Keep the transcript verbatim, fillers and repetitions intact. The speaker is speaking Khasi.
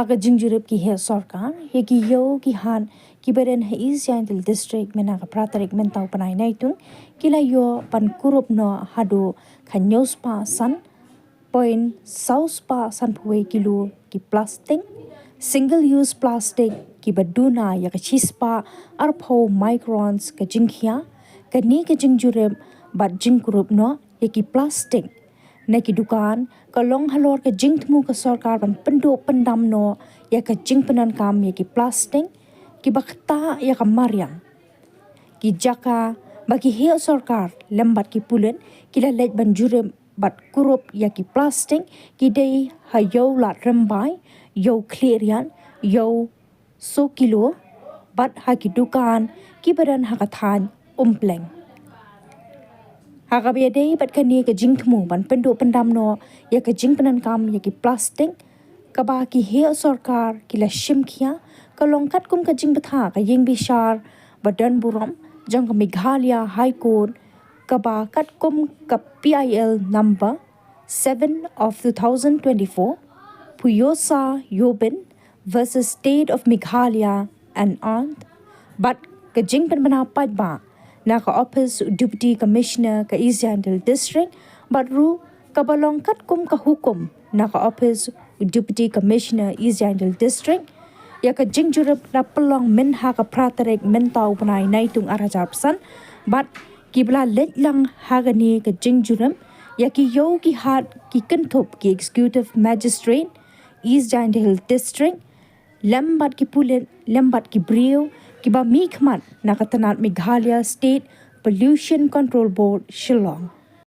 Ka jingjurip ki heh sorkar ïa ki ïew ki hat kiba don ha East Jaintia Hills District mynta ka phra tarik mynta u bnai Naitung ki la ïoh ban kurup noh haduh khañiaw spah san point saw spah sanphew kilo ki plastik, single use plastic kiba duna ïa ka shispah arphew microns ka jingkhia. Kane ka jingjurip bad jingkurup noh ïa ki plastik na ki dukan ka long halor ka jingthmu ka sorkar ban pynduh pyndam noh ïa ka jingpyndonkam ïa ki plastik kiba ktah ïa ka mariang. Ki jaka ba ki heh sorkar lem bad ki pulit ki la leit ban jurip bad kurup ïa ki plastik ki dei ha Ïew Lad Rymbai, Ïew Khliehriat, Ïew Sokilo bad ha ki dukan kiba don ha ka thaiñ Umpleng. Ha kaba ïadei bad kane ka jingthmu ban pynduh pyndam noh ïa ka jingpyndonkam ïa ki plastik kaba ki heh sorkar ki la shim khia ka long katkum ka jingbthah ka ïing bishar ba don burom jong ka Meghalaya High Court kaba katkum ka P I L number seven of two thousand twenty-four, Puyosa Yobin versus State of Meghalaya and Art, bad ka jingpynbna paidbah na ka ophis u Deputy Commissioner ka East Jaintia Hills District, bad ruh kaba long katkum ka hukum na ka ophis u Deputy Commissioner East Jaintia Hills District. Ïa ka jingjurip la pynlong mynha ka phra tarik mynta u bnai Naitung ar hajar arphew san, bad kiba la leit lang ha kane ka jingjurip ïa ki ïew ki hat ki kynthup ki Executive Magistrate East Jaintia Hills District lem bad ki pulit lem bad ki briew kiba mihkhmat na ka tnat Meghalaya State Pollution Control Board, Shillong.